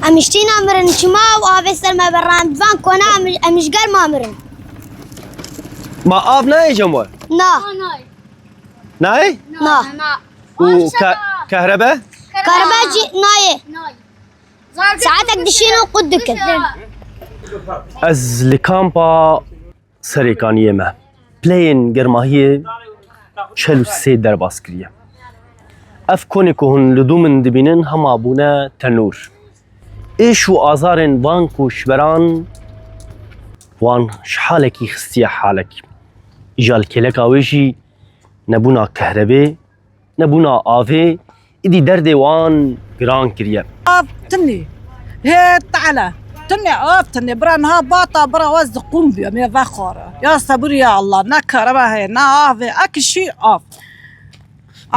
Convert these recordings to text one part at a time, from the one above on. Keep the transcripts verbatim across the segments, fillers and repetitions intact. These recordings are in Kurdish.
Em ji tîna mirin, çima ew avê ser me berran, van kona em, em ji germa mirin. Ma av nayê cem we? Na. Nayê? Na. Û ke-, kehrebe? Kerbe jî nayê. Saetek dişînin û qut dikin. Ez li kampa Serêkaniyê me pileyên germahiyê çel û sê derbas kiriye. Ev konê ku hûn li dû min dibînin hema bûne tenûr. Êş û azarên van koçberan wan ji halekî xistiye halek. Îja li kêleka wê jî nebûna kehrebê, nebûna avê, îdî derdê wan giran kiriye. Av tinê. Hê te'le. Tinê av tinê. Bira niha bata bira we ziqûm bûye. Mê vexwara. Ya sebûr ya Allah. Ne kerebe heye, ne avê. Ekişî av.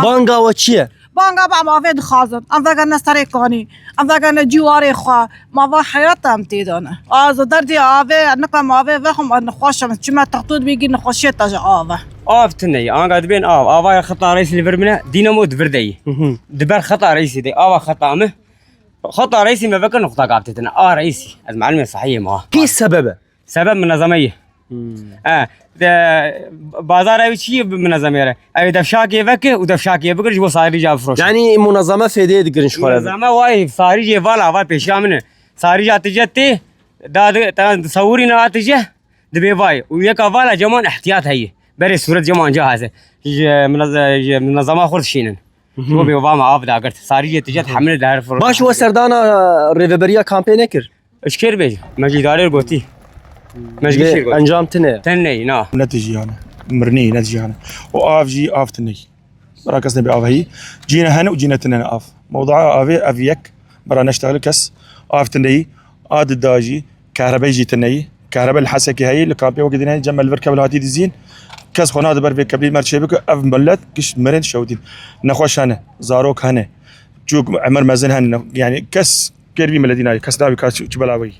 Banga we çi ye? Banga be em avê dixwazin. Em vegerne serê kanî. Em vegerne cîwarê xwe. Ma va heyata em tê de ne. Az û derdê avê, nika em avê vexwim, ez nexweş im. Çima textû dibî gî nexweşiyê te ji av e. Av tune ye, anga dibên av. Ava ya xeta reîsî li vir min e, dînamo di vir de ye. Hı hı. Di ber xeta reîsî de, ava xeta min. Xeta reîsî me vekir nuqta gap têtine. A reîsî, ez melimê sahiyê ma. Kî sebeb e? Sebeb minezeme ye. Hmm. E, de, bazar ew çi ye minezeme ye? Ew defşakê veke û defşakê bigir ji bo sarîca bifroşe. Yani munezeme fêdeyê digirin ji xwe re. Munezeme vay sarîcê vala va pêşiya min e. Sarîca tije tê, da di, ta sewirî ne tije, dibê vay. Û yeka vala ceman ihtiyat heye. Berê sûret ceman ca heze. Ji minez-, ji minezema xwe dişînin. Mhm. Ji bo bê va me av dagirt. Sarîcê tije hemine de her fir-. Baş we serdana rêveberiya kampê nekir? Ji kêr bêjî? Me ji îdarê gotî. Me ji Lê gişê gotî. Encam tune ye. Tenê, na. Ne tijî hane. Mirnî ne tijî hane. Û av jî av tune ye. Bira kes nebe avehî. Cîne hene û cîne tune ne av. Mewdua avê ev yek. Bira neştexil kes. Av tune ye. A dida jî. Kehrebe jî tune ye. Kehrebe li Hesekê heye. Li kampê wekî din heye. Cem me li vir kevil hatî dizîn. Kes xwe nade ber vê keblî mer çê bike. Ev millet giş mirin şewitîn. Nexweş hene. Zarok hene. Çûk emir mezin hene. Yani kes Kêr vî miletî nayê, kes nabî ka çi, çi bela weyî.